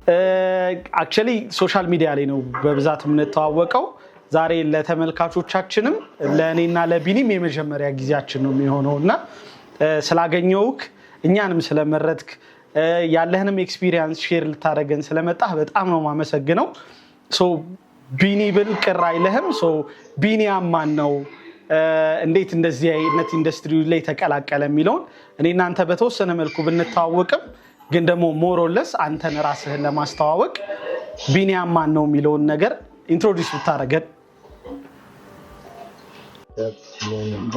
Actually social media ላይ ነው በብዛት የምንተዋወቀው። ዛሬ ለተመልካቾቻችንም ለእኔና ለቢኒም የመጀመሪያ ጊዜያችን ነው የሚሆነው እና ስላገኘውክ፣ እኛንም ስለመረጥክ፣ ያለህንም experience share ልታደርገን ስለመጣህ በጣም ነው የማመሰግነው። So ቢኒ ብል ቅር አይልህም? So ቢኒያም ማን ነው፣ እንዴት እንደዚህ አይነት ኢንዱስትሪ ላይ ተቀላቀለ የሚለውን እኔና አንተ በተወሰነ መልኩ ብንተዋወቅም ግን ደግሞ more or less አንተን ራስህን ለማስተዋወቅ ቢኒያም ማን ነው የሚለውን ነገር introduce ብታደርገን።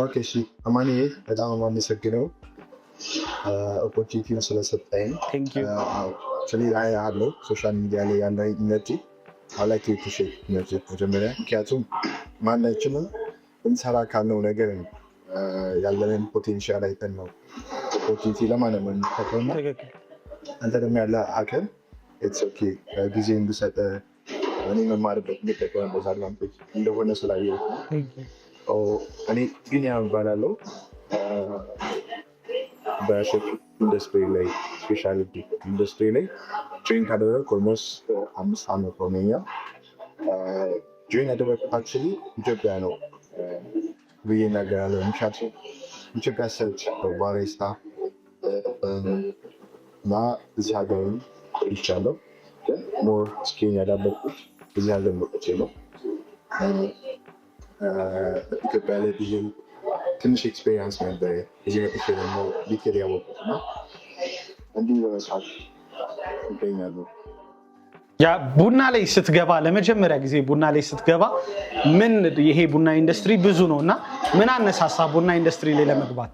Okay፣ እሺ አማንዬ፣ በጣም የማመሰግነው opportunity ውን ስለሰጠኝ። Thank you. አለው social media ላይ ያለ energy I like to appreciate energy መጀመሪያ፣ ምክንያቱም ማናችንም እንሰራ ካልነው ነገር ነው፣ ያለንን potential አይተን ነው opportunity ለማንም የሚፈጥረው እና አንተ ደግሞ ያለ አቅም it's okay ጊዜ እንድሰጥ እኔ መማርበት የምጠቀምበት advantage እንደሆነ ስላየሁት ነው። እኔ ቢኒያም እባላለሁ። በ chef industry ላይ፣ specialty industry ላይ join ካደረግኩ almost 5 ዓመት ሆኖኛል። Join ያደረግኩት actually ኢትዮጵያ ነው ብዬ እናገራለሁ። ምክንያቱም ኢትዮጵያ ሰርቻለሁ barista እና እዚህ ሀገርም ቆይቻለሁ። ግን more skill ያዳበርኩት እዚህ ሀገር መጥቼ ነው። ኢትዮጵያ ላይ ብዙ ትንሽ experience ነበር። እዚህ መጥቼ ደግሞ detail ያወቅኩት እና እንዲሁ በመስራት ይገኛሉ። Yeah፣ ቡና ላይ ስትገባ፣ ለመጀመሪያ ጊዜ ቡና ላይ ስትገባ ምን፣ ይሄ ቡና ኢንዱስትሪ ብዙ ነው እና ምን አነሳሳ ቡና ኢንዱስትሪ ላይ ለመግባት?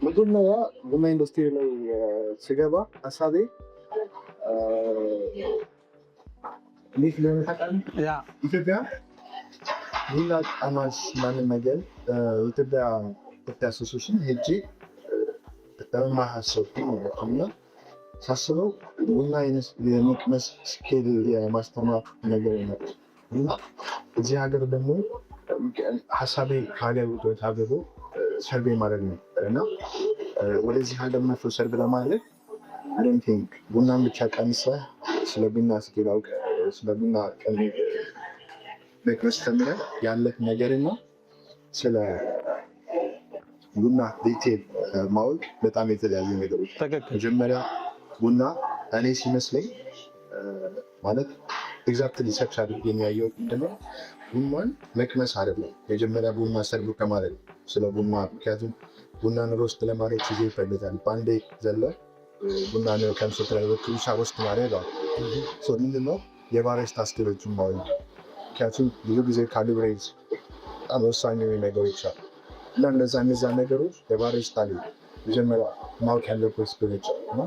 መጀመሪያ ቡና ኢንዱስትሪ ላይ ስገባ ሀሳቤ እንዴት እንደሆነ ታውቃለህ? ኢትዮጵያ ቡና ቀማሽ ምናምን ነገር ኢትዮጵያ ኢትዮጵያ association ሄጄ ለመማር አሰብኩኝ ማለት ነው። እና ሳስበው ቡና የመቅመስ skill የማስተማር ነገር ነው እና እዚህ ሀገር ደግሞ ሀሳቤ ከሀገር ወደ ሀገሩ serve ማድረግ ነው እና ወደዚህ ሀገር መጥቶ serve ለማድረግ I don't think ቡናን ብቻ ቀምሰህ ስለ ቡና skill አውቀህ ስለ ቡና መቅመስ ተምረህ ያለህ ነገርና ስለ ቡና detail ማወቅ በጣም የተለያዩ ነገሮች። መጀመሪያ ቡና እኔ ሲመስለኝ ማለት exactly search አድርጌ የሚያየው ምንድነው፣ ቡናን መቅመስ አይደለም። መጀመሪያ ቡና serve ከማለት ስለ ቡና፣ ምክንያቱም ቡናን roast ለማድረግ ጊዜ ይፈልጋል። በአንዴ ዘለ ቡና ከምሶ ብቻ roast ማድረግ ምንድነው የ barista skill ኦችን ማወቅ፣ ምክንያቱም ብዙ ጊዜ calibrate በጣም ወሳኝ ነገሮች አሉ እና እነዛ ነገሮች የ barista ላይ መጀመሪያ ማወቅ ያለበት skill ኦች እና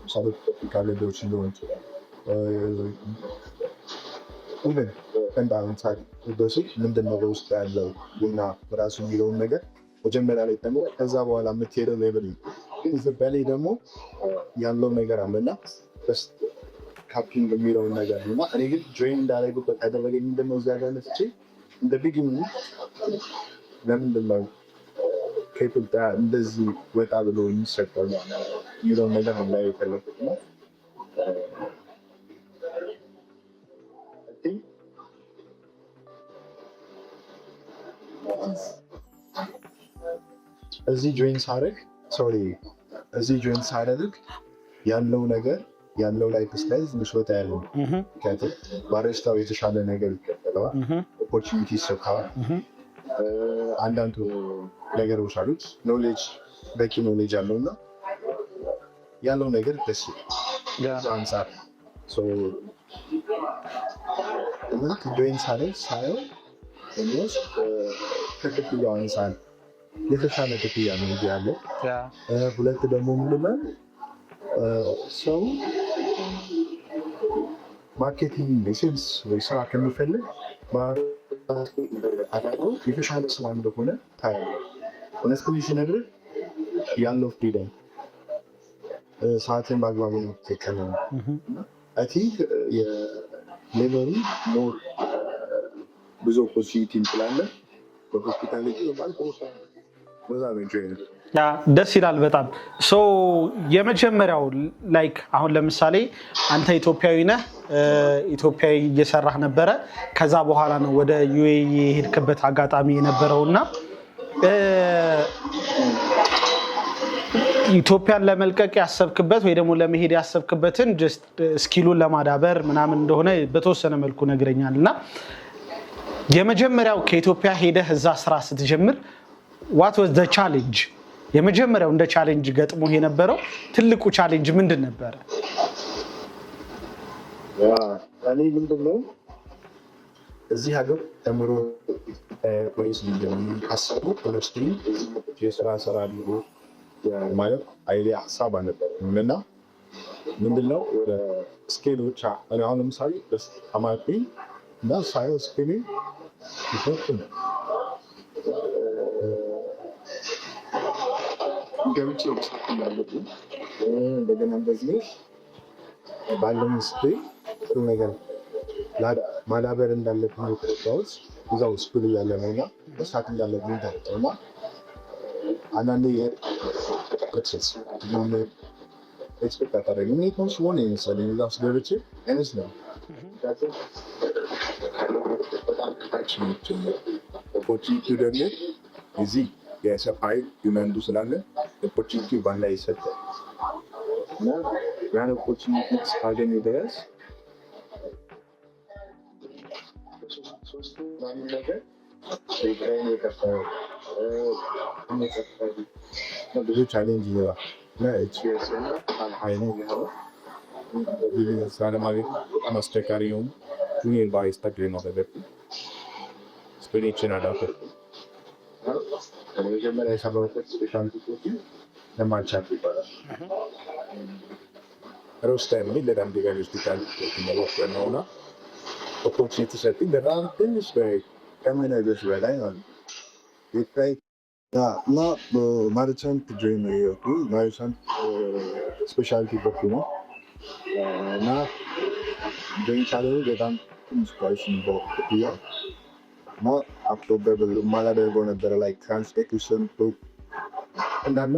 ምሳሌ calibrate ሊሆን ይችላል፣ even environmental በሱቅ ምንድነው በውስጥ ያለው ቡና ራሱ የሚለውን ነገር መጀመሪያ ላይ ደግሞ ከዛ በኋላ የምትሄደው level። ግን ኢትዮጵያ ላይ ደግሞ ያለው ነገር አለና cupping የሚለውን ነገር እና እኔ ግን join እንዳደረጉበት ያደረገኝ ምንድነው፣ እዚያ ጋር መጥቼ እንደ beginning ለምንድን ነው ከኢትዮጵያ እንደዚህ ወጣ ብሎ የሚሰጠው የሚለውን ነገር ነው ላይ የፈለኩት ነው። I think እዚህ join ሳደርግ፣ sorry፣ እዚህ join ሳደርግ ያለው ነገር ያለው lifestyle ትንሽ ወጣ ያለው፣ ምክንያቱም barista ው የተሻለ ነገር ይከፈለዋል፣ opportunity ይሰጠዋል። አንዳንዱ ነገሮች አሉት፣ knowledge፣ በቂ knowledge አለው እና ያለው ነገር ደስ ይላል። እዛ አንጻር እና join ሳደርግ ሳየው almost ከክፍያው አንጻር የተሻለ ክፍያ ነው እንጂ ያለው። ሁለት ደግሞ ምንድነው፣ ሰው marketing sales ወይ ስራ ከሚፈልግ የተሻለ ስራ እንደሆነ ታያለህ። እውነት ስነግርህ ያለው freedom፣ ሰዓትን በአግባቡ ነው የምትጠቀመው። I think የ labor ኡ more ብዙ opportunity ስላለ በ hospitality በዛ ነው join Yeah፣ ደስ ይላል በጣም። So የመጀመሪያው like አሁን ለምሳሌ አንተ ኢትዮጵያዊ ነህ፣ ኢትዮጵያዊ እየሰራህ ነበረ። ከዛ በኋላ ነው ወደ UAE የሄድክበት አጋጣሚ የነበረው እና ኢትዮጵያን ለመልቀቅ ያሰብክበት ወይ ደግሞ ለመሄድ ያሰብክበትን just skill ኡን ለማዳበር ምናምን እንደሆነ በተወሰነ መልኩ ነግረኸኛል። እና የመጀመሪያው ከኢትዮጵያ ሄደህ እዛ ስራ ስትጀምር what was the challenge? የመጀመሪያው እንደ challenge ገጥሞህ የነበረው ትልቁ challenge ምንድን ነበረ? እኔ ምንድን ነው እዚህ ሀገር ተምሮ ወይስ ሀሳቡ honestly የስራ እሰራለሁ ማለት idea ሀሳብ አልነበረኝም። እና ምንድነው ወደ skill ብቻ እኔ አሁን ለምሳሌ ተማርኩኝ እና ሳየው skill ኤ ገብቼ መስራት እንዳለብኝ፣ እንደገና እንደዚህ ባለኝ skill ጥሩ ነገር ማዳበር እንዳለብኝ የተረዳሁት እዛው school እያለ ነው እና መስራት እንዳለብኝ ተረዳሁ። እና አንዳንዴ expect አታደርግም። እኔ ኮንስ ሆነ የመሰለኝ እዛ ውስጥ ገብቼ አይመስልም። ምክንያቱም በጣም ታች ነው። Opportunity ደግሞ እዚህ የ supply demand ኡ ስላለ opportunity ባንድ ላይ ይሰጣል እና ያን opportunity እስካገኘ ድረስ ሶስቱ ምናምን ነገር የከፈለው ብዙ challenge ይኖራል እና experience ስራ ለማግኘት በጣም አስቸጋሪ የሆኑ junior barista ነው experience አዳብር። መጀመሪያ የሰራሁበት specialty coffee ለማቻት ይባላል። Roast የሚል ለዳንዲጋ ሆስፒታል ነው እና opportunity ሰጠኝ። በጣም ትንሽ ከምነግርሽ በላይ ማለት እና merchant join ነው። Merchant specialty coffee ነው እና join ሳደርግ በጣም ትንሽ price ነበር ክፍያው እና October የማላደርገው ነበረ like transportation እንዳለ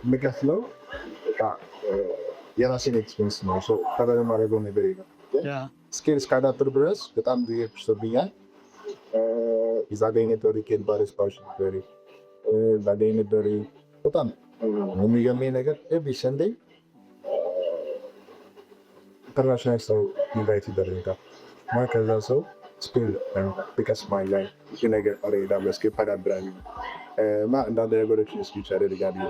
የምከፍለው የራሴን expense ነው። Cover የማደርገው ነገር የለም። Skill እስካዳብር ድረስ በጣም ጊዜ ፈጅቶብኛል። እዛ ጋ የነበሩ ኬል barista ዎች ነበሩ። እዛ ጋ የነበሩ በጣም የሚገርመኝ ነገር every Sunday international ሰው invite ይደረጋል እና ከዛ ሰው skill ቢቀስማኝ ላይ ይህ ነገር skill ታዳብራለህ እና አንዳንድ ነገሮችን ስዊች ያደርጋሉ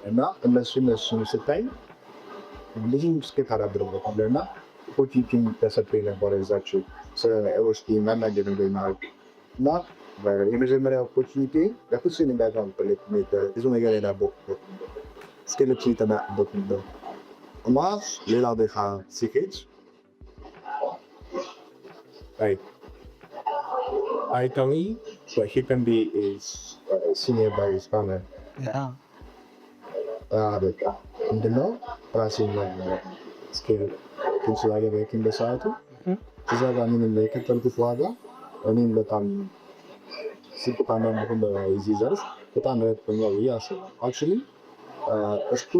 እና እነሱን ስታይ ብዙ skill ታዳብርበታለህ። እና opportunity ተሰጥቶኝ ነበረ እዛቸው ስለ roast መናገር እንደማድረግ እና የመጀመሪያ opportunity በፍጹም እንዳይሆን ብዙ ነገር የዳበርኩበት skill ኦችን የተማርኩበት ነበር። እና ሌላ ቦታ ሲሄድ like I tell me what he can be is senior barista ነው። በቃ ምንድነው ራሴን skill ስላደረግኝ በሰዓቱ እዛ ጋር ምንም የከፈልኩት ዋጋ እኔም በጣም ስልጣን መሆን በዚህ ዘርፍ በጣም ረድቶኛል ብዬ አስባለሁ። Actually እሱ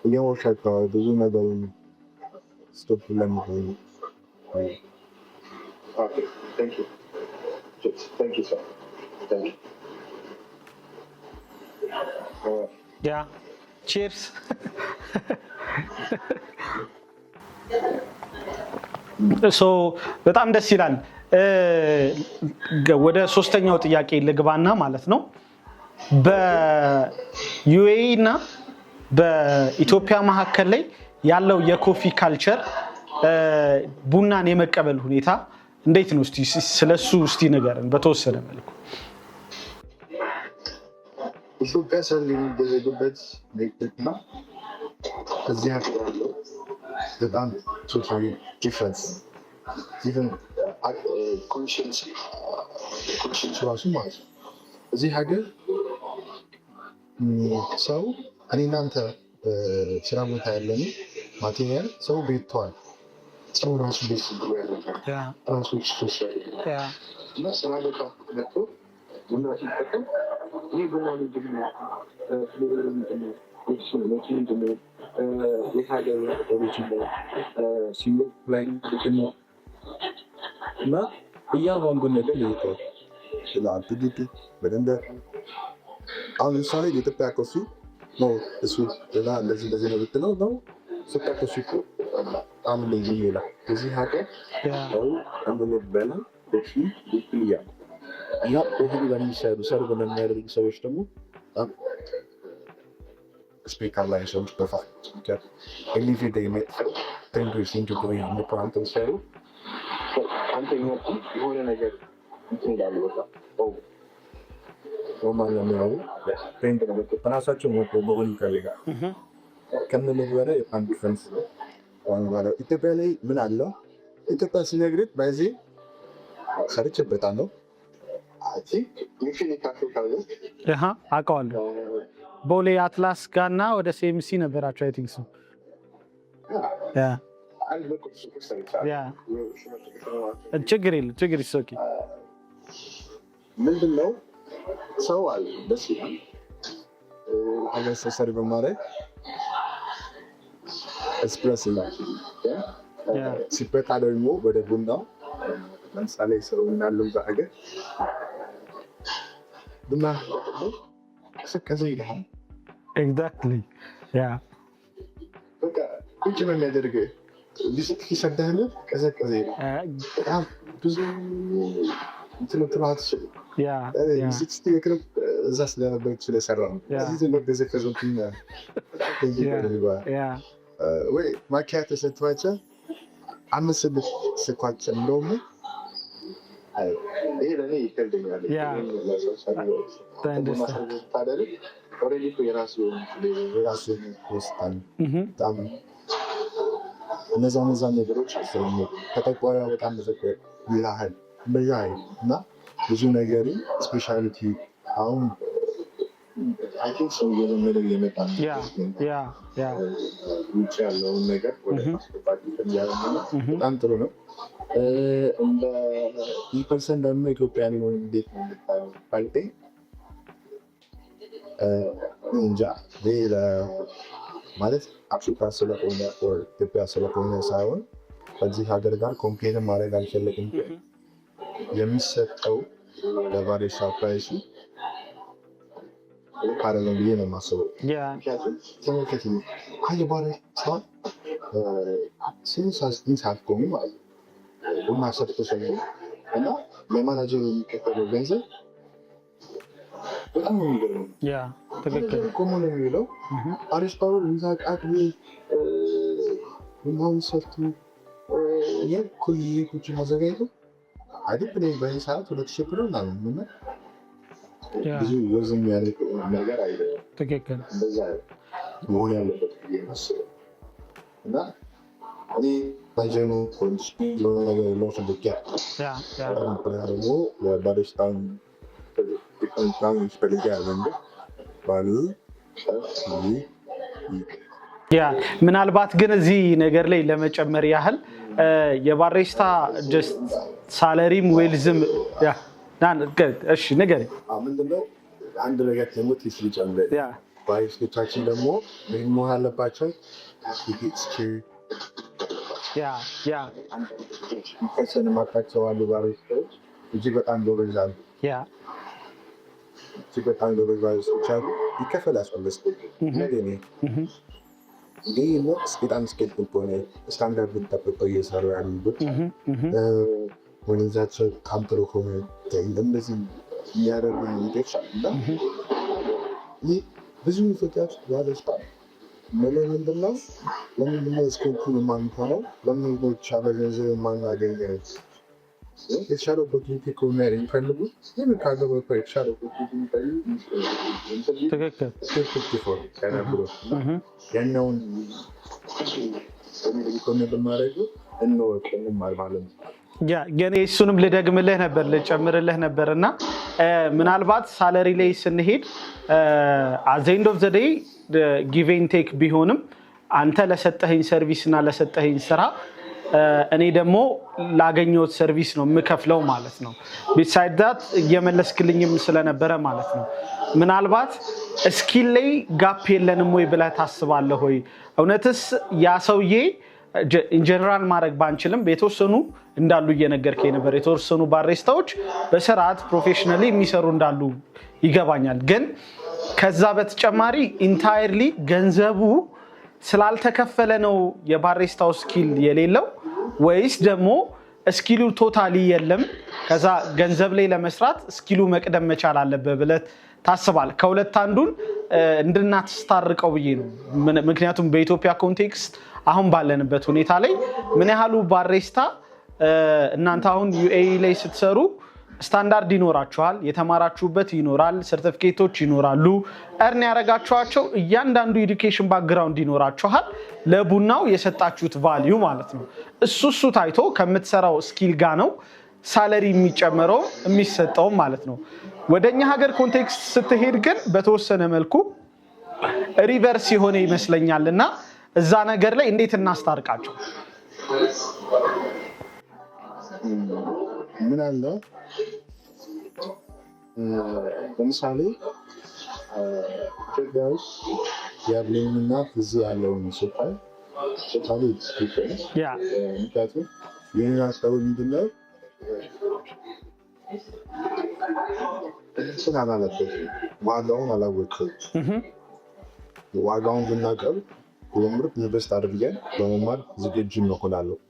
እየሞሸቀ ብዙ ነገር stop ለመሆኑ። Okay, thank you. Thank you, sir. Thank you. Yeah, cheers. So በጣም ደስ ይላል። ወደ ሶስተኛው ጥያቄ ልግባና ማለት ነው በ UAE እና በኢትዮጵያ መካከል ላይ ያለው የ coffee culture፣ ቡናን የመቀበል ሁኔታ እንዴት ነው? እስቲ ስለሱ እስቲ ንገረን በተወሰነ መልኩ። ኢትዮጵያ sell የሚደረግበት እና እዚህ ሀገር ያለው በጣም totally difference፣ even conscience ራሱ ማለት ነው። እዚህ ሀገር ሰው እኔ እናንተ ስራ ቦታ ያለን material ሰው ቤቷል ሰው ራሱ ቤት ራሱ እና ስራ ቦታ መጥቶ ቡና ሲጠቀም ይህ ቡና ምንድን ነው? Flavor ምንድን ነው? ምንድን ነው? የሀገር origin ነው? ሲንግል ላይ ምንድን ነው? እና እያንዳንዱን ነገር ይጠይቃል። ስለ altitude በደንብ። አሁን ለምሳሌ የኢትዮጵያ coffee ነው፣ እሱ ሌላ እንደዚህ እንደዚህ ነው ብትለው ነው፣ ኢትዮጵያ coffee እኮ በጣም ልዩ ይላል። እዚህ ሀገር ሰው እንደሚበላ coffee ይለያል። እና coffee ለሚሰሩ፣ serve ለሚያደርጉ ሰዎች ደግሞ በጣም speaker ላይ ሰዎች በፋክት everyday ሰሩ። አንተ የሆነ ነገር እንትን እንዳሉ በቃ ሮማን ለሚያወሩ ራሳቸው መሆን ይፈልጋል። ከምንም በላይ በጣም difference ነው። ኢትዮጵያ ላይ ምን አለው? ኢትዮጵያ ሲነግርህ በዚህ ሰርቼበታለሁ። አውቀዋለሁ። ቦሌ አትላስ ጋና ወደ ሲኤምሲ ነበራቸው። I think so። ችግር የለም፣ ችግር okay። ምንድን ነው፣ ሰው አለ፣ ደስ ይላል። ሀገር ሰው serve በማድረግ ኤስፕሬስ ይላል። ሲበቃ ደግሞ ወደ ቡናው ለምሳሌ ሰው እናለው በሀገር ቡና ቀዘቀዘ ይልሃል። Exactly, yeah. በቃ ቁጭ ነው የሚያደርግህ። ሊስጥ ሲሰደህን ቀዘቀዘ ይልሃል። በጣም ብዙ እንትን አትችልም። እዛ ስለነበር ስለሰራ ነው። ወይ ማኪያቶ ሰጥቷቸው አምስት ስድስት ስኳር ጨምረው፣ ይሄ ለእኔ ይከብደኛል። የራሱ በጣም እነዛ እነዛ ነገሮች ከጠቆረ በጣም ይልሃል እንደዛ እና ብዙ ነገር specialty አሁን I think ሰው እየለመደው እየመጣ ውጭ ያለውን ነገር ወደ ማስገባት በጣም ጥሩ ነው። እንደ in person ደግሞ ኢትዮጵያ ሊሆን እንዴት ነው የምታየው ካልከኝ፣ እንጃ፣ ማለት አፍሪካ ስለሆነ ኢትዮጵያ ስለሆነ ሳይሆን ከዚህ ሀገር ጋር compare ማድረግ አልፈለግም። የሚሰጠው ለ barista price ኡ ልክ አይደለም ብዬ ነው የማስበው። ምክንያቱም ተመልከት፣ አንድ barista 8 ሰዓት 9 ሰዓት ቆሙ ማለት ቡና ሰርቶ ሰው እና ለማናጀር የሚከፈለው ገንዘብ በጣም ነው የሚገርመው። ትክክል። ቆሞ ነው የሚውለው። Barista ው አቅቢ ቡናውን ሰርቶ የኩል አዘጋጅቶ አይደል በዚህ ሰዓት 2,000 ብር ምናምን ብዙ ወዝ የሚያደርግ ነገር አይደለም። ትክክል። እንደዛ መሆን ያለበት ብዬ የማስበው እና እኔ ባጀኑ ነገር ፈልጌ ደግሞ ለ barista ን ፈልጌ ያለ ባሉ። Yeah፣ ምናልባት ግን እዚህ ነገር ላይ ለመጨመር ያህል የ barista just salary ም wealth ም፣ እሺ ንገረኝ። ምንድነው፣ አንድ ነገር ደግሞ tips ልጨምር። Barista ዎቻችን ደግሞ ምን መሆን አለባቸው? Person የማውቃቸው አሉ፣ barista ዎች እጅግ በጣም ጎበዝ አሉ። እጅግ በጣም ጎበዝ barista ዎች አሉ። ይከፈላቸዋል። ይህ በጣም skillful ከሆነ ስታንዳርድ ጠብቀው እየሰሩ ያሉት ወንዛቸው በጣም ጥሩ ከሆነ እንደዚህ የሚያደርጉ ልጆች አሉ። እና ይህ ብዙ ኢትዮጵያ ውስጥ barista ምንድነው፣ ለምንድነው skillful የማንሆነው? ለምንድነው የተሻለ ገንዘብ የማናገኘው? የተሻለ opportunity ከሆነ የሚፈልጉ ይህን ከሀገር ወጥተው የተሻለ opportunity የሚፈልጉ ትክክል። ያኛውን በማድረጉ እንወቅ እንማር ማለት ነው። Yeah፣ ግን እሱንም ልደግምልህ ነበር፣ ልጨምርልህ ነበር። እና ምናልባት salary ላይ ስንሄድ at the end of the day give and take ቢሆንም አንተ ለሰጠኸኝ service እና ለሰጠኸኝ ስራ እኔ ደግሞ ላገኘሁት service ነው የምከፍለው ማለት ነው። Beside that እየመለስክልኝም ስለነበረ ማለት ነው፣ ምናልባት skill ላይ gap የለንም ወይ ብለህ ታስባለህ ወይ? እውነትስ ያ ሰውዬ in general ማድረግ ባንችልም የተወሰኑ እንዳሉ እየነገርከኝ ነበር። የተወሰኑ barista ዎች በስርዓት professionally የሚሰሩ እንዳሉ ይገባኛል። ግን ከዛ በተጨማሪ entirely ገንዘቡ ስላልተከፈለ ነው የ barista ው skill የሌለው ወይስ ደግሞ skill ኡ totally የለም፣ ከዛ ገንዘብ ላይ ለመስራት skill ኡ መቅደም መቻል አለበት ብለህ ታስባለህ? ከሁለት አንዱን እንድናስታርቀው ብዬ ነው። ምክንያቱም በኢትዮጵያ context አሁን ባለንበት ሁኔታ ላይ ምን ያህሉ barista፣ እናንተ አሁን UAE ላይ ስትሰሩ ስታንዳርድ ይኖራችኋል፣ የተማራችሁበት ይኖራል፣ ሰርቲፊኬቶች ይኖራሉ፣ earn ያደረጋችኋቸው እያንዳንዱ education background ይኖራችኋል። ለቡናው የሰጣችሁት value ማለት ነው። እሱ ታይቶ ከምትሰራው skill ጋ ነው salary የሚጨመረው የሚሰጠውም ማለት ነው። ወደኛ ሀገር context ስትሄድ ግን በተወሰነ መልኩ reverse የሆነ ይመስለኛል፣ እና እዛ ነገር ላይ እንዴት እናስታርቃቸው? ምን አለ፣ ለምሳሌ ኢትዮጵያ ውስጥ ያለውንና እዚህ ያለውን ስታይ totally different። ምክንያቱም የኔ ሀሳቡ ምንድነው፣ እንትን አላለበትም፣ ዋጋውን አላወቅም። ዋጋውን ብናቀብ የምር invest አድርገን በመማር ዝግጁ እንሆናለን።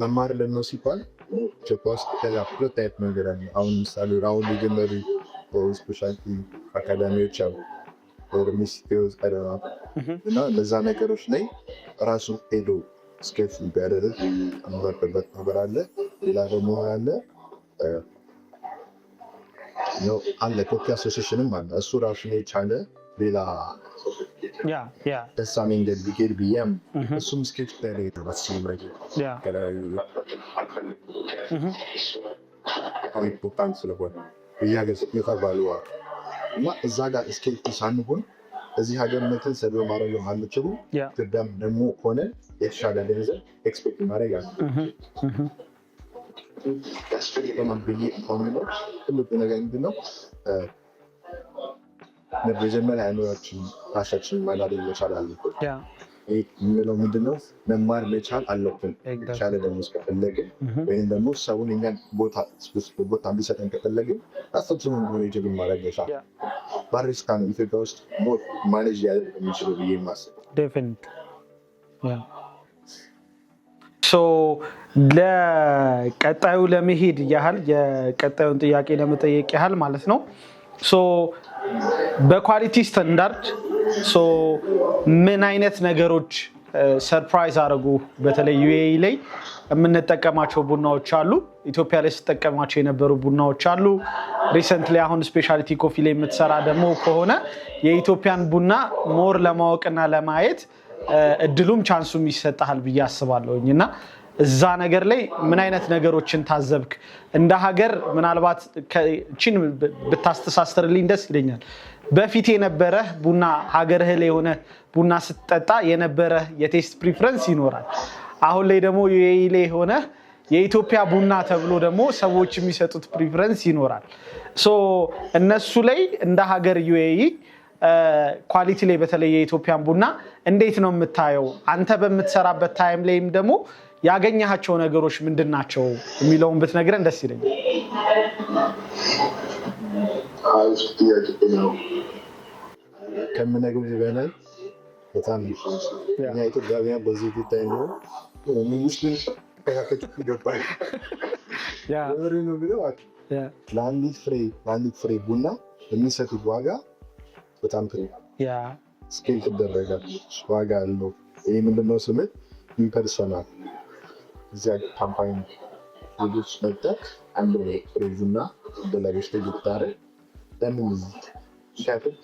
መማር ለነው ሲባል ኢትዮጵያ ውስጥ ከዛ ሁለት አይነት መንገድ አለ። አሁን ምሳሌ አሁን የጀመሩ specialty አካዳሚዎች አሉ፣ ሚኒስቴሮች ቀደማ እና እነዛ ነገሮች ላይ ራሱ ሄዶ sketch ቢያደርግ የምመርጥበት ነገር አለ። ሌላ ደግሞ አለ አለ coffee association ም አለ። እሱ ራሱን የቻለ ሌላ ደሳ መንገድ ቢሄድ ብዬም እሱም sketch ቢያደርግ important ስለሆነ እያገዝ የተባሉ እና እዛ ጋር sketch ሳንሆን እዚህ ሀገር መተን serve ማድረግ አንችሉ። ኢትዮጵያም ደግሞ ሆነ የተሻለ ገንዘብ expect ማድረግ አለ ያስፈልገናል ብዬ ነው። ትልቁ ነገር ምንድን ነው? መጀመሪያ አእምሯችን ራሳችን ማዳበር መቻል አለብን። የምለው ምንድነው፣ መማር መቻል አለብን። የተሻለ ደሞዝ ከፈለግን ወይም ደግሞ ሰውን እኛን ቦታ ቦታ እንዲሰጠን ከፈለግን ራሳችንን ሆነ ማድረግ መቻል፣ barista ነው ኢትዮጵያ ውስጥ more manage ሊያደርግ የሚችለው ብዬ የማስበው። So ለቀጣዩ ለመሄድ ያህል፣ የቀጣዩን ጥያቄ ለመጠየቅ ያህል ማለት ነው፣ so በ quality standard so ምን አይነት ነገሮች surprise አደረጉ? በተለይ UAE ላይ የምንጠቀማቸው ቡናዎች አሉ። ኢትዮጵያ ላይ ስጠቀማቸው የነበሩ ቡናዎች አሉ። Recently አሁን specialty coffee ላይ የምትሰራ ደግሞ ከሆነ የኢትዮጵያን ቡና more ለማወቅና ለማየት እድሉም chance ኡም ይሰጥሃል ብዬ አስባለሁኝ፣ እና እዛ ነገር ላይ ምን አይነት ነገሮችን ታዘብክ? እንደ ሀገር ምናልባት ቺን ብታስተሳስርልኝ ደስ ይለኛል። በፊት የነበረህ ቡና፣ ሀገርህ ላይ የሆነ ቡና ስትጠጣ የነበረህ የ taste preference ይኖራል። አሁን ላይ ደግሞ UAE ላይ የሆነ የኢትዮጵያ ቡና ተብሎ ደግሞ ሰዎች የሚሰጡት preference ይኖራል። So እነሱ ላይ እንደ ሀገር UAE quality ላይ በተለይ የኢትዮጵያን ቡና እንዴት ነው የምታየው? አንተ በምትሰራበት time ላይም ደግሞ ያገኘሃቸው ነገሮች ምንድን ናቸው የሚለውን ብትነግረን ደስ ይለኛል። አሪፍ ጥያቄ ነው። ከምነግርህ በላይ በጣም እኛ ኢትዮጵያውያን በዚህ ጉዳይ ነው ሙስሊም ተካከቱ ይገባል ነው ብለው ለአንዲት ፍሬ ቡና የሚሰጡት ዋጋ በጣም scale ትደረጋለች፣ ዋጋ አለው። ይህ ምንድነው ስምህ impersonal እዚያ company ሌሎች መጠቅ አንድ ፍሬ ቡና በላዮች ላይ ብታደርግ ለምን? ምክንያቱም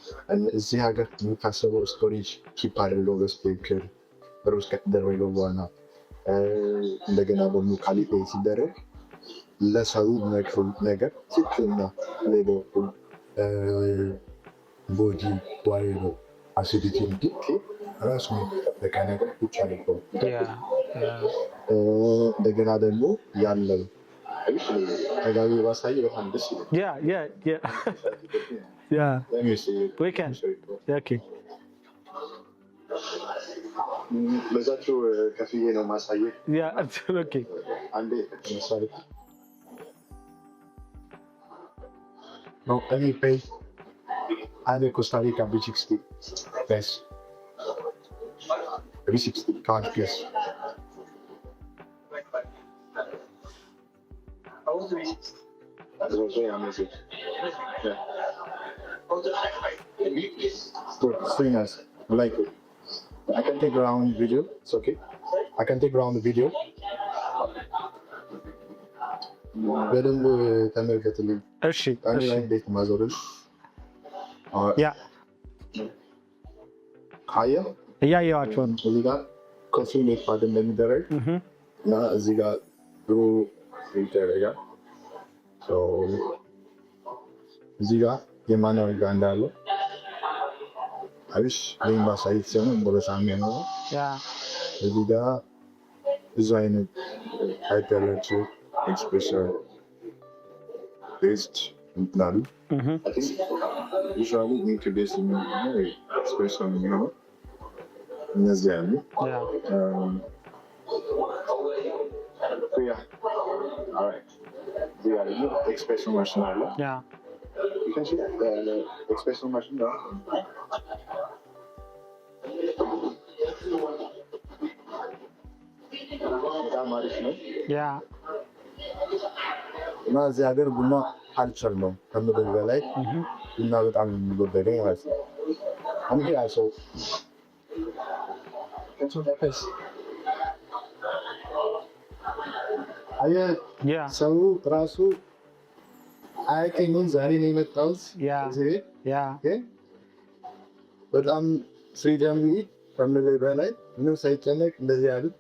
እዚህ ሀገር የሚታሰበው storage keep አድርገው በስትክክል roast ከተደረገው በኋላ እንደገና ደግሞ qualify ሲደረግ ለሰው ነገር ትክክልና body ዋይ ነው acidity ራሱ የጠበቀ ነገር ብቻ ነው። እንደገና ደግሞ ያለው ተጋቢ ባሳይ በጣም ደስ ይላል። Yeah, we can. Okay. በዛቸው ከፍዬ ነው ማሳየት። Yeah, okay. አንዴ ለምሳሌ No, let me pay. አንድ ኮስታሪካ V60. Yes. V60 card, yes. That was very amazing. Yeah. Good, very nice. I like it. I can take around video. It's okay. I can take around the video. በደንብ ተመልከትልኝ። እሺ። እኔ እሺ። ላይ እንዴት ማዞርል ካየህ እያየኋቸው ነው። እዚህ ጋር coffee እንዴት pack እንደሚደረግ እና እዚህ ጋር brew ይደረጋል። So እዚህ ጋር የማኑዋል ጋር እንዳለ አሪፍ ወይም ማሳየት ሲሆን በጣም የሚያምረው። እዚህ ጋር ብዙ አይነት type ያላቸው espresso based እንትን አሉ። Usually milk base የሚሆነው ኤስፕሬሶ የሚሆነው እነዚህ አሉ። Yeah. All right. እዚህ ጋር ደግሞ espresso machine አለ። You can see the espresso machine ነው። በጣም አሪፍ ነው። እና እዚህ ሀገር ቡና culture ነው ከምግብ በላይ፣ ቡና በጣም የሚወደደው ማለት ነው። አንድ ያ ሰው ነፈስ አየህ፣ ሰው ራሱ አያውቀኝም። ዛሬ ነው የመጣሁት እዚህ ቤት። ግን በጣም freedom ከምልህ በላይ ምንም ሳይጨነቅ እንደዚህ ያሉት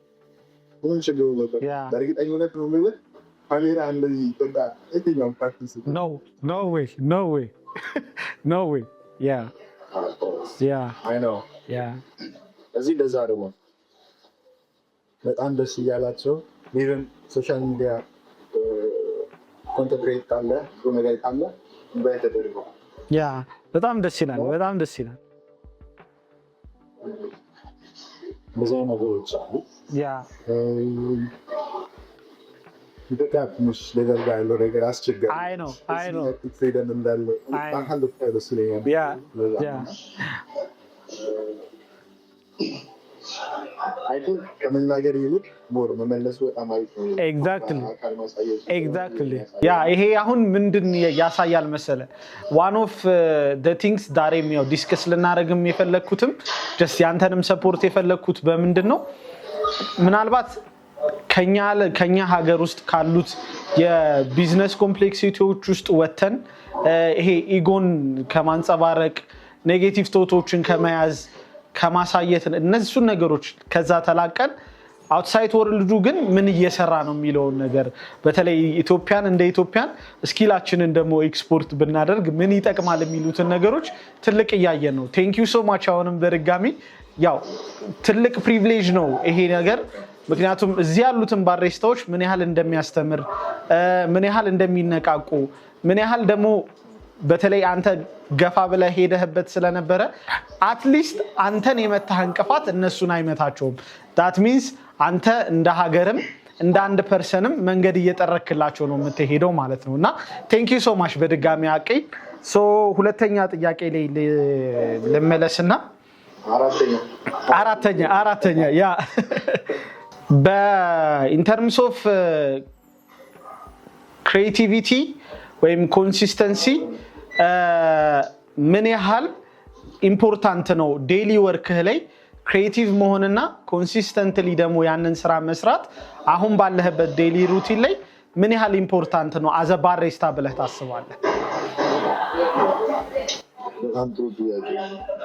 ምንም ችግር ነበር። በእርግጠኝነት ነው የምልህ ካሜራ እንደዚህ በቃ የትኛውም practice No, no way, no way, no way. Yeah. I know. እዚህ እንደዛ ደግሞ በጣም ደስ እያላቸው even social media content create ካለ፣ ጥሩ ነገር ካለ invite ተደርገው Yeah, በጣም ደስ ይላል። በጣም ደስ ይላል። እንደዚህ አይነት ነገሮች አሉ። ኢትዮጵያ ትንሽ ነገር ጋር ያለው ነገር አስቸጋሪ I know, I know. Freedom እንዳለ አይ ባህል ደስ ይለኛል። Yeah. I think ከመናገር ይልቅ more መመለሱ በጣም አሪፍ ነው። አካል ማሳየት። Exactly, yeah. ይሄ አሁን ምንድን ያሳያል መሰለ፣ one of things ዛሬም ያው discuss ልናደርግም የፈለግኩትም just ያንተንም support የፈለግኩት በምንድን ነው፣ ምናልባት ከኛ ሀገር ውስጥ ካሉት የ business complexity ዎች ውስጥ ወጥተን ይሄ ego ን ከማንጸባረቅ፣ negative thought ኦችን ከመያዝ፣ ከማሳየት፣ እነሱን ነገሮች ከዛ ተላቀን outside world ኡ ግን ምን እየሰራ ነው የሚለውን ነገር፣ በተለይ ኢትዮጵያን እንደ ኢትዮጵያን skill ኣችንን ደግሞ ኤክስፖርት ብናደርግ ምን ይጠቅማል የሚሉትን ነገሮች ትልቅ እያየን ነው። Thank you so much። አሁንም በድጋሚ ያው ትልቅ privilege ነው ይሄ ነገር። ምክንያቱም እዚህ ያሉትን barista ዎች ምን ያህል እንደሚያስተምር፣ ምን ያህል እንደሚነቃቁ፣ ምን ያህል ደግሞ በተለይ አንተ ገፋ ብለህ ሄደህበት ስለነበረ at least አንተን የመታህ እንቅፋት እነሱን አይመታቸውም። That means አንተ እንደ ሀገርም እንደ አንድ person ም መንገድ እየጠረክላቸው ነው የምትሄደው ማለት ነው። እና thank you so much በድጋሚ አቂ። So ሁለተኛ ጥያቄ ላይ ልመለስና አራተኛ። አራተኛ፣ yeah, በ in terms of creativity ወይም consistency ምን ያህል important ነው daily work ህ ላይ creative መሆንና consistently ደግሞ ያንን ስራ መስራት፣ አሁን ባለህበት daily routine ላይ ምን ያህል important ነው as a barista ብለህ ታስባለህ? በጣም ጥሩ ጥያቄ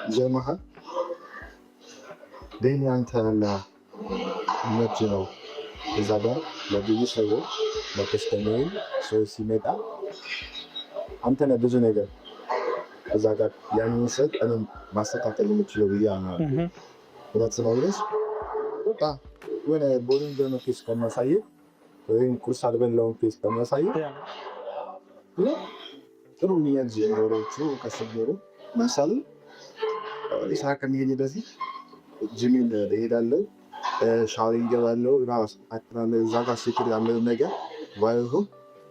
ይገርምሃል። Daily አንተ ያለ መብት ነው እዛ ጋር ለብዙ ሰዎች ለ customer ኡ ሰው ሲመጣ አንተ ነህ ብዙ ነገር እዛ ጋር ያንን ሰጥ እኔም ማስተካከል የምችለው ብዬ አምናለሁ። እውነት ነው ብለሽ በቃ የሆነ boring የሆነ face ከማሳየት ወይም ቁርስ አልበላውን face ከማሳየት ጥሩ energy ኖሮቹ ከስገሩ ምሳሌ ስራ ከመሄዴ በፊት ጂሚን እሄዳለሁ፣ ሻወር እገባለሁ፣ ራስ አክራለሁ። እዛ ጋር ሴክር ያለው ነገር ባይሆን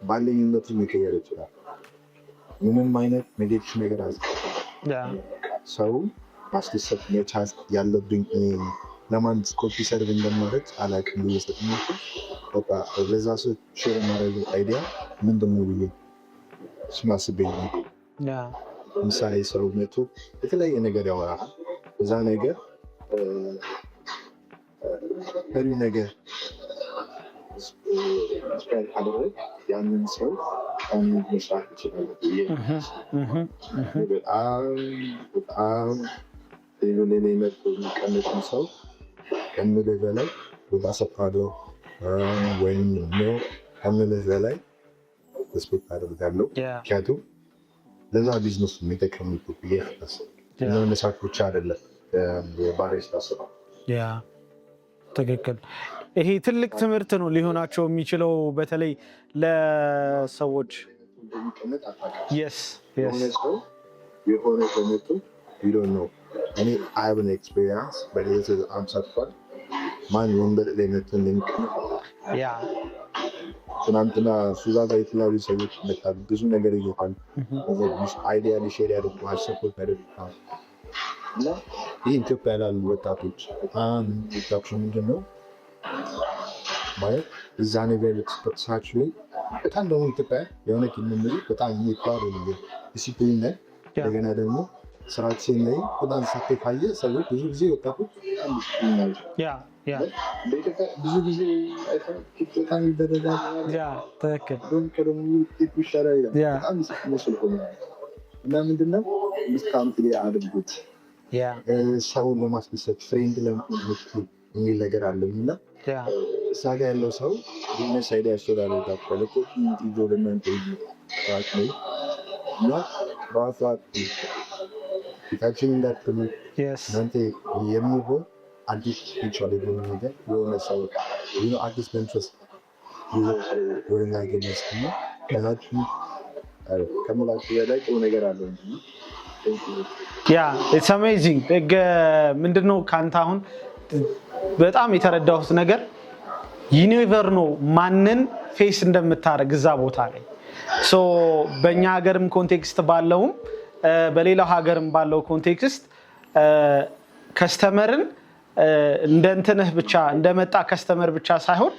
ባለኝነቱ መቀየር ይችላል። ምንም አይነት negative ነገር አለ ሰው ማስደሰት መቻል ያለብኝ ለማን coffee serve እንደማድረግ አላውቅም። ብዬ ስለሞክር በቃ ለዛ ሰው share የማደርገው idea ምንድን ነው ብዬ እሱን አስቤ ነው። ምሳሌ ሰው መቶ የተለያየ ነገር ያወራል። እዛ ነገር ፈሪ ነገር ካደረግ ያንን ሰው መስራት ይችላል ብዬ በጣም በጣም ሌሎ መጥቶ የሚቀመጥን ሰው ከምልህ በላይ ቦታ ሰጥቼዋለሁ ወይም ደግሞ ከምልህ በላይ respect አደርጋለሁ። ምክንያቱም ለዛ ቢዝነስ የሚጠቀሙት ብዬ መስራት ብቻ አይደለም የ barista ስራ። Yeah፣ ትክክል። ይሄ ትልቅ ትምህርት ነው ሊሆናቸው የሚችለው በተለይ ለሰዎች። እንደሚቀመጥ አታውቅም። የሆነ ሰው የሆነ ሰው መጥቶ you don't know። እኔ I have an experience በህይወት በጣም ሰጥቷል። ማን ወንበር ላይ መጥቶ እንደሚቀመጥ ትናንትና ሱዛ ጋር የተለያዩ ሰዎች ይመጣሉ። ብዙ ነገር ይዞታል። Idea share ያደርጉሃል፣ support ያደርጉሃል። እና ይህ ኢትዮጵያ ላሉ ወጣቶች በጣም ወጣቶች ምንድን ነው ማለት እዛ ነገር ሳችሁ ላይ በጣም ደግሞ ኢትዮጵያ የሆነ የምንል በጣም የሚባሉ ነገር ዲሲፕሊን ላይ እንደገና ደግሞ ስራችን ላይ በጣም ሳቴ ካየ ሰዎች ብዙ ጊዜ ወጣቶች በጣም ዲሲፕሊን ናቸው። በኢትዮጵያ ብዙ ጊዜ በጣም ይደረጋል። ትክክል። እንደውም ከደሞ ውጤቱ ይሻላል ይላል። በጣም ዲሲፕሊን ስለሆነ እና ምንድነው discount ላይ አድርጉት ሰውን ለማስደሰት friend ለመሆን የሚል ነገር አለኝ እና እዛ ጋ ያለው ሰው business idea share ያደርጋል። Coffee ይዞ ለእናንተ ጠዋት ላይ እና ጠዋት ጠዋት ቤታችን እንዳትሉ እናንተ የሚሆን አዲስ spiritual የሆነ ነገር የሆነ ሰው አዲስ መንፈስ ይዞ ወደ እናገኘ እና ከዛችሁ ከምላችሁ በላይ ጥሩ ነገር አለው። Yeah, it's amazing። ምንድነው ከአንተ አሁን በጣም የተረዳሁት ነገር you never know ማንን face እንደምታደርግ እዛ ቦታ ላይ። So በእኛ ሀገርም context ባለውም በሌላው ሀገርም ባለው context customer ን እንደ እንትንህ ብቻ እንደመጣ customer ብቻ ሳይሆን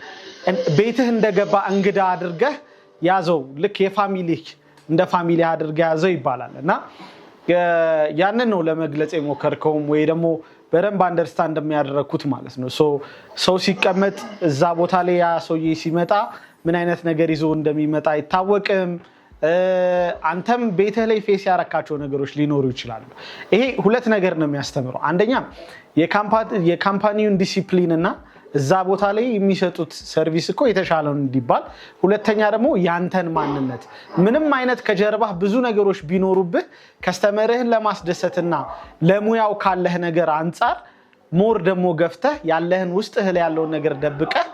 ቤትህ እንደገባ እንግዳ አድርገህ ያዘው፣ ልክ የ family እንደ family አድርገህ ያዘው ይባላል። እና ያንን ነው ለመግለጽ የሞከርከውም ወይ ደግሞ በደንብ understand የሚያደረግኩት ማለት ነው። ሰው ሲቀመጥ እዛ ቦታ ላይ ያ ሰውዬ ሲመጣ ምን አይነት ነገር ይዞ እንደሚመጣ አይታወቅም። አንተም ቤትህ ላይ face ያረካቸው ነገሮች ሊኖሩ ይችላሉ። ይሄ ሁለት ነገር ነው የሚያስተምረው። አንደኛ የ company ውን ዲሲፕሊን እና እዛ ቦታ ላይ የሚሰጡት service እኮ የተሻለ ነው እንዲባል፣ ሁለተኛ ደግሞ ያንተን ማንነት ምንም አይነት ከጀርባህ ብዙ ነገሮች ቢኖሩብህ customer ህን ለማስደሰትና ለሙያው ካለህ ነገር አንጻር more ደግሞ ገፍተህ ያለህን ውስጥህ ላይ ያለውን ነገር ደብቀህ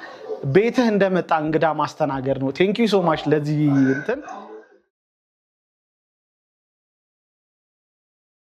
ቤትህ እንደመጣ እንግዳ ማስተናገድ ነው። Thank you so much ለዚህ እንትን።